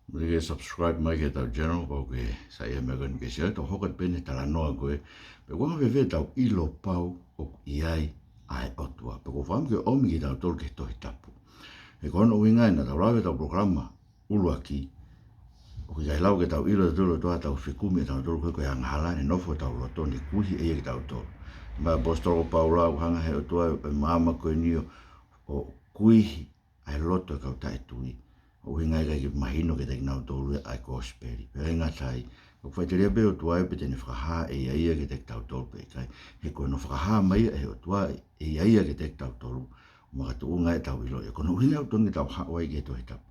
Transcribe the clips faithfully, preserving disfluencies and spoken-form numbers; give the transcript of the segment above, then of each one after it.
Mou ke subscribe mai ki heʻetau channel, pau ke saiʻia meʻa ko eni ke share, tau hoko atu pē ʻene talanoa ko ē. Pe ko e anga fēfē ʻetau ʻilo pau ʻoku ʻi ai ʻa e ʻOtua. Pea ʻoku ou fakaʻamu ke ʻomi kitautolu ki he Tohi Tapu. He ko hono ʻuhinga ia naʻa tau lave ʻetau polokalama ʻuluaki. ʻOku ʻikai lava ke tau ʻilo ʻe tautolu ʻa e ʻOtua, tau fekumi ʻe tautolu ko e, ko e angahala, ʻene nofo ʻi hotau loto, ʻene kuihi ʻe ia kitautolu. Pehē ʻe he ʻaposetolo ko Paula, ʻoku hanga ʻe he ʻOtua ʻo e maama ko eni ʻo, ʻo kuihi ʻa e loto ʻo e kau taʻetui. ʻUhinga ia ke mahino kiate kinautolu ʻa e kosipeli. Pea ʻikai ngata ai, ʻoku faʻiteliha pē ʻOtua ia pe te ne fakahā ʻe ia ia kiate kitautolu pe ʻikai. He ko hono fakahā mai ʻe he ʻOtua ʻe ia ia kiate kitautolu, makatuʻunga ʻetau ʻilo ia. Ko hono ʻuhinga ʻoku totonu ke tau haʻu ai ki he Tohi Tapu.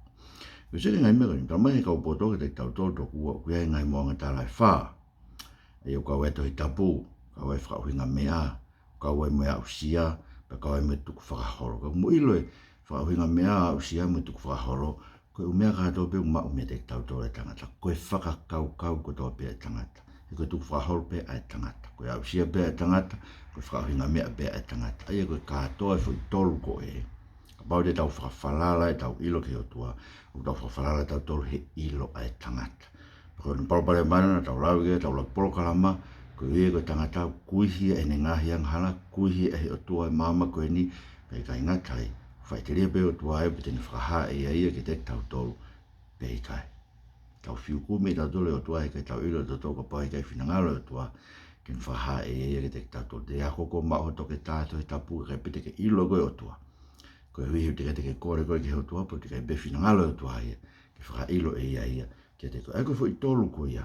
Ko e sio ki he ngaahi meʻa ko eni, talamai ʻe he kau poto kiate kitautolu tokua ʻoku ʻi ai e ngaahi moʻunga tala ʻe fā. ʻA ia ʻoku kau ai e Tohi Tapu, kau ai e fakaʻuhingameʻa, kau ai mo e aʻusia, pea kau ai mo e tukufakaholo. Ka mou ʻilo e fakaʻuhingameʻa, aʻusia mo e tukufakaholo, ko e ʻū meʻa kātoa pē ʻoku maʻu meiate kitautolu ʻa e tangata. Ko e fakakaukau kotoa pē ʻa e tangata. He ko e tukufakaholo pē ʻa e tangata. Ko e aʻusia pē ʻa e tangata, ko e fakaʻuhingameʻa pē ʻa e tangata. ʻA ia ko e kātoa e foʻi tolu ko ē, kapau te tau fakafalala ʻetau ʻilo ki he ʻOtua, ʻoku tau fakafalala tautolu he ʻilo ʻa e tangata. Ko hono palopalema naʻa tau lave ki ai ʻetau laki polokalama, ko ia ko e tangata ʻoku kuihi ia ʻe heʻene ngaahi angahala, kuihi ia ʻe he ʻOtua ʻo e maama ko eni, pea ʻikai ngata ai, faʻiteliha pē ʻOtua ia pe te ne fakahā ʻe ia ia kiate kitautolu pe ʻikai. Tau fiu kumi ʻe tautolu e ʻOtua, he ʻikai tau ʻilo ʻe tautolu kapau ʻe ʻikai finangalo e ʻOtua ke ne fakahā ʻe ia ia kiate kitautolu. Te ke ako koe ʻo maʻu hoʻo toketā Tohi Tapu, ka ʻikai pē te ke ʻilo koe ʻOtua. Koeʻuhi he ʻoku teʻeki ai te ke kole koe ki he ʻOtua, pea ʻoku teʻeki ai pē finangalo e ʻOtua ia ke fakaʻilo ʻe ia ia kiate koe. ʻA ia ko e foʻi tolu ko ia,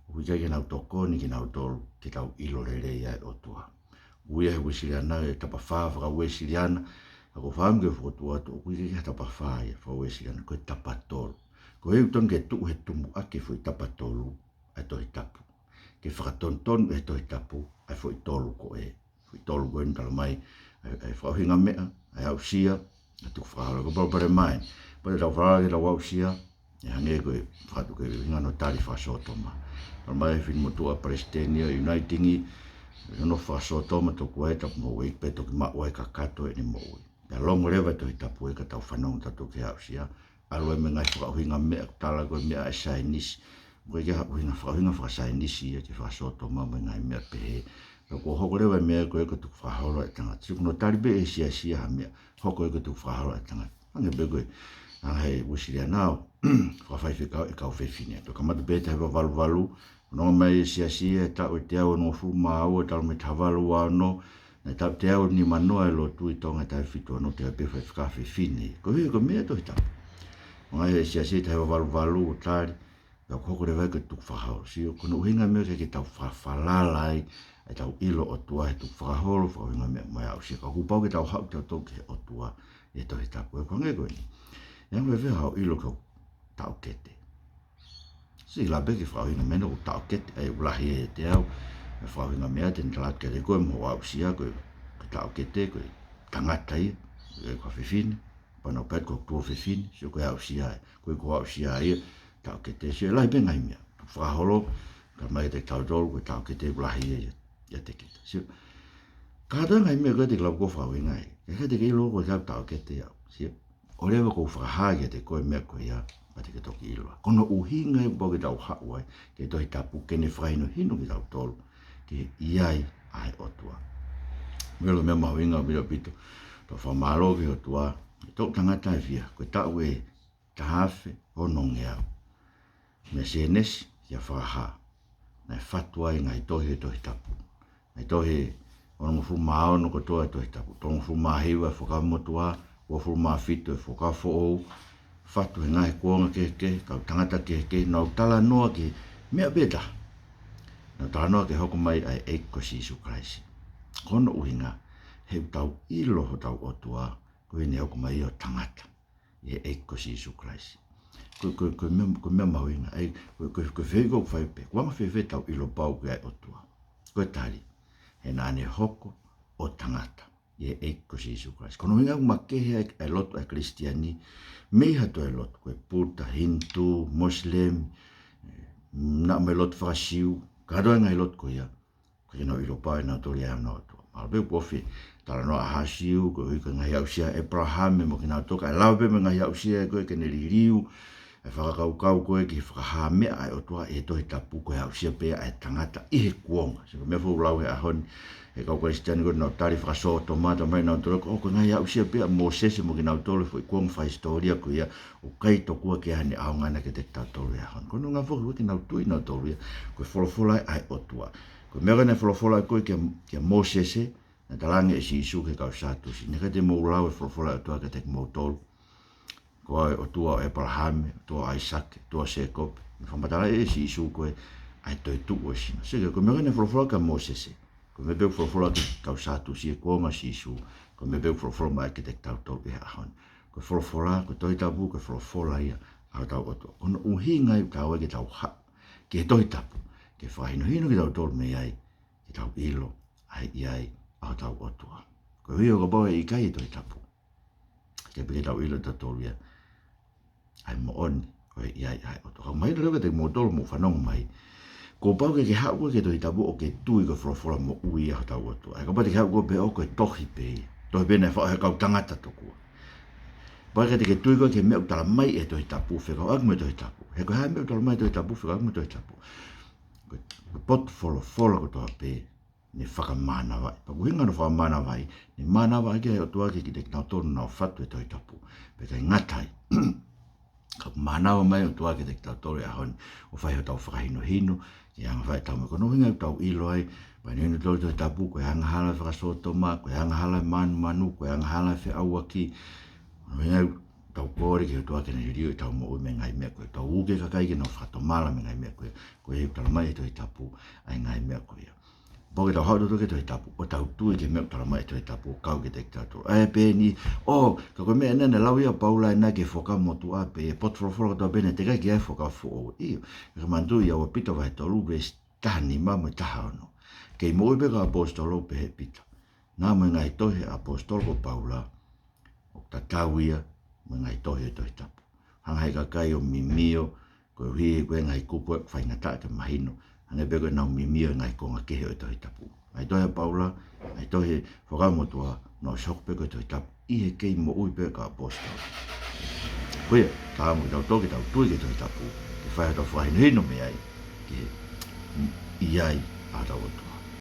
ʻoku ʻikai ke nau tokoni kinautolu ke tau ʻilo lelei ʻa e ʻOtua. Ui ʻe he Uēsiliana e tapafā faka-Uēsiliana, ka ʻoku ou fakaʻamu ke fokotuʻu atu, ʻoku ʻikai ke ʻi ai ha tapafā ia faka-Uēsiliana, ko e tapatolu. Ko ia ʻoku totonu ke tuʻu he tumuʻaki e foʻi tapatolu ʻa e Tohi Tapu. Ke fakatonutonu ʻe he Tohi Tapu ʻa e foʻi tolu ko ē. Foʻi tolu ko ē naʻe talamai, ʻa e, ʻa e fakaʻuhingameʻa, ʻa e aʻusia, ʻa e tukufakaholo. Ko e palopalema eni, pea te tau falala ki heʻetau aʻusia, ʻe hangē ko e fakatuʻu ko e ʻuhinga hono tali fakasōtoma. Talamai ʻe he finemotuʻa palesiteni ʻo e Uniting, ʻi hono fakasōtoma tokua e tapu moʻui pea toki maʻu ai kakato ʻene moʻui. Pea longo leva e Tohi Tapu ē ka tau fanongo tautolu ki he aʻusia, ʻalu ai mo e ngaahi fakaʻuhingameʻa, tala ko e meʻa ʻa e saienisi. ʻOku ʻikai ke ʻuhinga, fakaʻuhinga fakasaienisi ia ki he fakasōtoma mo e ngaahi meʻa pehē. Pea kuo hoko leva e meʻa ko ē ko e tukufakaholo ʻa e tangata. Sio, ko hono tali pē ʻe he siasi ia ha meʻa, hoko ia ko e tukufakaholo ʻa e tangata. Hangē pē ko e, ʻa e Uēsiliana ʻo fakafaifekau e kau fefine. Pea kamata pē taha hiva valu valu, nonga mai e siasi ia he taʻu ʻe teau onongofulu mā ua talu mei he taha valu ua ono, naʻe taʻu teau nimanoa e lotu ʻi Tonga he taʻu fitu ono, teau pē faifekau fefine. Ko e, ko e meʻa Tohi Tapu. Nonga mai e siasi taha hiva valu valu ʻo tali, pea kuo hoko leva ia ko e tukufakaholo. Sio, ko hono ʻuhinga e meʻa ke, ke tau fakafalala ai ʻetau ʻilo ʻOtua he tukufakaholo, fakaʻuhingameʻa mo e aʻusia. Ka kuo pau ke tau haʻu tautolu ki he ʻOtua ʻi he Tohi Tapu. ʻE ko e hangē ko eni. ʻE anga fēfē haʻo ʻilo ko e taʻokete? Sio, ʻe lava pē ke fakaʻuhinga mai ʻoku taʻokete, ʻa ia ʻoku lahi ʻiate au e fakaʻuhingameʻa te ne tala atu kiate koe mo hoʻo aʻusia, ko e, ko e taʻokete, ko e tangata ia, ʻikai ko ha fefine, pea nau pehē ko e tuofefine, sio ko e aʻusia ia, ko e, ko e aʻusia ia, taʻokete, sio, ʻe lahi pē ngaahi meʻa. Fakaholo, talamai kiate kitautolu, ko e taʻokete ʻoku lahi ia, ia, ʻiate kita. Sio, kātoa e ngaahi meʻa ko ē te ke lava koe ʻo fakaʻuhinga ai, ʻe ʻikai te ke ʻilo koe ʻoku taʻokete au. Sio, ʻoua leva ke u fakahā kiate koe e meʻa ko ia, pea te ke toki ʻilo. Ko hono ʻuhinga ia kuo pau ke tau haʻu ai ki he Tohi Tapu ke ne fakahinohino kitautolu ki he ʻi ai ʻa e ʻOtua. Mou ʻilo e meʻa mahuʻinga ʻaupito, tau fakamālō ki he ʻOtua, ʻi he toʻutangata ʻe fiha, ko e taʻu ʻe taha afe onongeau. Mei Sēnesi kia Fakahā, naʻe fatu ai e ngaahi tohi ʻo e Tohi Tapu. Ngaahi tohi ʻe onongofulu mā ono kotoa ʻo e Tohi Tapu. Tolungofulu mā hiva e Fuakava Motuʻa, uofulu mā fitu e Fuakava Foʻou, fatu he ngaahi kuonga kehekehe, kau tangata kehekehe, nau talanoa ki he meʻa pē taha. Nau talanoa ki he hoko mai ʻa e ʻEiki ko Sīsū Kalaisi. Ko hono ʻuhinga, he ʻoku tau ʻilo hotau ʻOtua, ko ʻene hoko mai ʻo tangata ʻi he ʻEiki ko Sīsū Kalaisi. Ko, ko, ko e meʻa, ko e meʻa mahuʻinga, ʻa ia, ko, ko, ko e fehuʻi ʻoku fai pē, ko e anga fēfē ʻetau ʻilo pau ki ai ʻOtua? Ko e tali, he naʻa ne hoko ʻo tangata ʻi he ʻEiki ko Sīsū Kalaisi. Ko hono ʻuhinga ʻoku makehe ai e lotu ʻa e Kalisitiane mei ha toe lotu, ko e Puta, Hinitū, Mosilemi, naʻa mo e lotu faka-Siu, kātoa e ngaahi lotu ko ia, ʻikai ke nau ʻilo pau ʻe nautolu ʻa e ʻOtua. Mahalo pē ʻoku ofi e talanoa ʻa Siu, koeʻuhi ko e ngaahi aʻusia ʻa ʻĒpalahame mo kinautolu, kae lava pē mo e ngaahi aʻusia ko ē ke ne liliu, ʻa e fakakaukau ko ē ki he fakahā meʻa ʻa e ʻOtua ʻi he Tohi Tapu ko e aʻusia pē ʻa e tangata ʻi he kuonga. Sio ki he meʻa ʻoku ou lau he ʻaho ni, he kau Kalisitiane ko ē ʻoku nau tali fakasōtoma mai nautolu, ʻo, ko e ngaahi aʻusia pē ʻa Mōsese mo kinautolu he foʻi kuonga fakahisitōlia ko ia, ʻoku ʻikai tokua ke ʻi ai haʻane ʻaonga na kiate kitautolu he ʻaho ni. Ko hono ʻuhinga foki ʻoku ʻikai ke nau tui nautolu ia ko e folofola ʻa e ʻOtua. Ko e meʻa ko ē naʻe folofola ko ē kia, kia Mōsese, naʻe talaange ʻe Sīsū ki he kau Sātusi: Naʻe ʻikai te mou lau e folofola ʻa e ʻOtua kiate kimoutolu, ko au e ʻOtua ʻo ʻĒpalahame, ʻOtua ʻo ʻAisake, ʻOtua ʻo Sēkope? Naʻe fakamatalaʻi ʻe Sīsū ko ē ʻa e toetuʻu ʻo e sino. Sio ki he, ko e meʻa ko ē naʻe folofola kia Mōsese, ko e meʻa pē ʻoku folofola ki he kau Sātusi he kuonga ʻo Sīsū, ko e meʻa pē ʻoku folofola mai kiate kitautolu he ʻaho ni. Ko e folofola, ko e Tohi Tapu, ko e folofola ia ʻa hotau ʻOtua. Ko hono ʻuhinga ia ʻoku tau ō ai ke tau haʻu ki he Tohi Tapu, ke fakahinohino kitautolu mei ai, ke tau ʻilo ʻa e ʻi ai ʻa hotau ʻOtua. Koeʻuhi ʻo kapau ʻe ʻikai e Tohi Tapu, ʻikai pē ke tau ʻilo ʻe tautolu ia ʻa e moʻoni ko e ʻi ai ʻa e ʻOtua. Ka ʻoku mahino lelei kiate kimoutolu ʻoku mou fanongo mai, kuo pau ke ke haʻu koe ki he Tohi Tapu ʻo ke tui ko e folofola moʻui ʻa hotau ʻOtua. ʻA ia kapau te ke haʻu koe pē ʻo ko e tohi pē, tohi pē naʻe faʻu ʻe he kau tangata tokua. Pau ke te ke tui koe ki he meʻa ʻoku talamai ʻe he Tohi Tapu fekauʻaki mo e Tohi Tapu. He ko e hā e meʻa ʻoku talamai ʻe he Tohi Tapu fekauʻaki mo e Tohi Tapu? Ko e potu folofola kotoa pē ne fakamānavaʻi. Pea ko e ʻuhinga hono fakamānavaʻi, ne mānava ʻaki ʻe he ʻOtua kiate kinautolu naʻa nau fatu e Tohi Tapu. Pea ʻikai ngata ai, ka ʻoku mānava mai e ʻOtua kiate kitautolu he ʻaho ni ʻo fai hotau fakahinohino ki he anga fai tau me. Ko hono ʻuhinga ʻoku tau ʻilo ai, fakahinohino ʻe he Tohi Tapu ko e angahala e fakasōtoma, ko e angahala e mānumanu, ko e angahala e feʻauaki. Ko hono ʻuhinga ʻoku tau kole ki he ʻOtua ke ne liliu ʻetau moʻui mei he ngaahi meʻa ko ē. Tau uke e kakai ke nau fakatomala mei he ngaahi meʻa ko ē. Ko ia ʻoku talamai ʻe he Tohi Tapu ʻa e ngaahi meʻa ko ia. Pau ke tau haʻu tautolu ki he Tohi Tapu ʻo tau tui ki he meʻa ʻoku talamai ʻe he Tohi Tapu ʻoku kau kiate kitautolu. ʻA ia pehē ni, ʻo, ka ko e meʻa ʻena naʻe lau ia ʻe Paula ʻena ki he Fuakava Motuʻa pē, e potu folofola kotoa pē naʻe teʻeki ai ke ʻi ai e Fuakava Foʻou. ʻIo, ʻoku ke manatuʻi ʻi he ua Pita vahe tolu veesi taha nima mo e taha ono. Kei moʻui pē kau ʻaposetolo, pehē ʻe Pita. Naʻa mo e ngaahi tohi ʻa e ʻaposetolo ko Paula, ʻoku tatau ia mo e ngaahi tohi ʻo e Tohi Tapu. Hanga ʻe he kakai ʻo mimio, koeʻuhi ko e ngaahi kupu ʻoku faingataʻa ke mahino. Hangē pē ko ʻenau mimio e ngaahi konga kehe ʻo e Tohi Tapu. Ngaahi tohi ʻa Paula, ngaahi tohi Fuakava Motuʻa, naʻe ʻosi hoko pē ko e Tohi Tapu ʻi he kei moʻui pē kau ʻaposetolo. Ko ia, tau mo kitautolu ke tau tui ki he Tohi Tapu, ke fai hotau fakahinohino mei ai ki he ʻi ai ʻa hotau ʻOtua.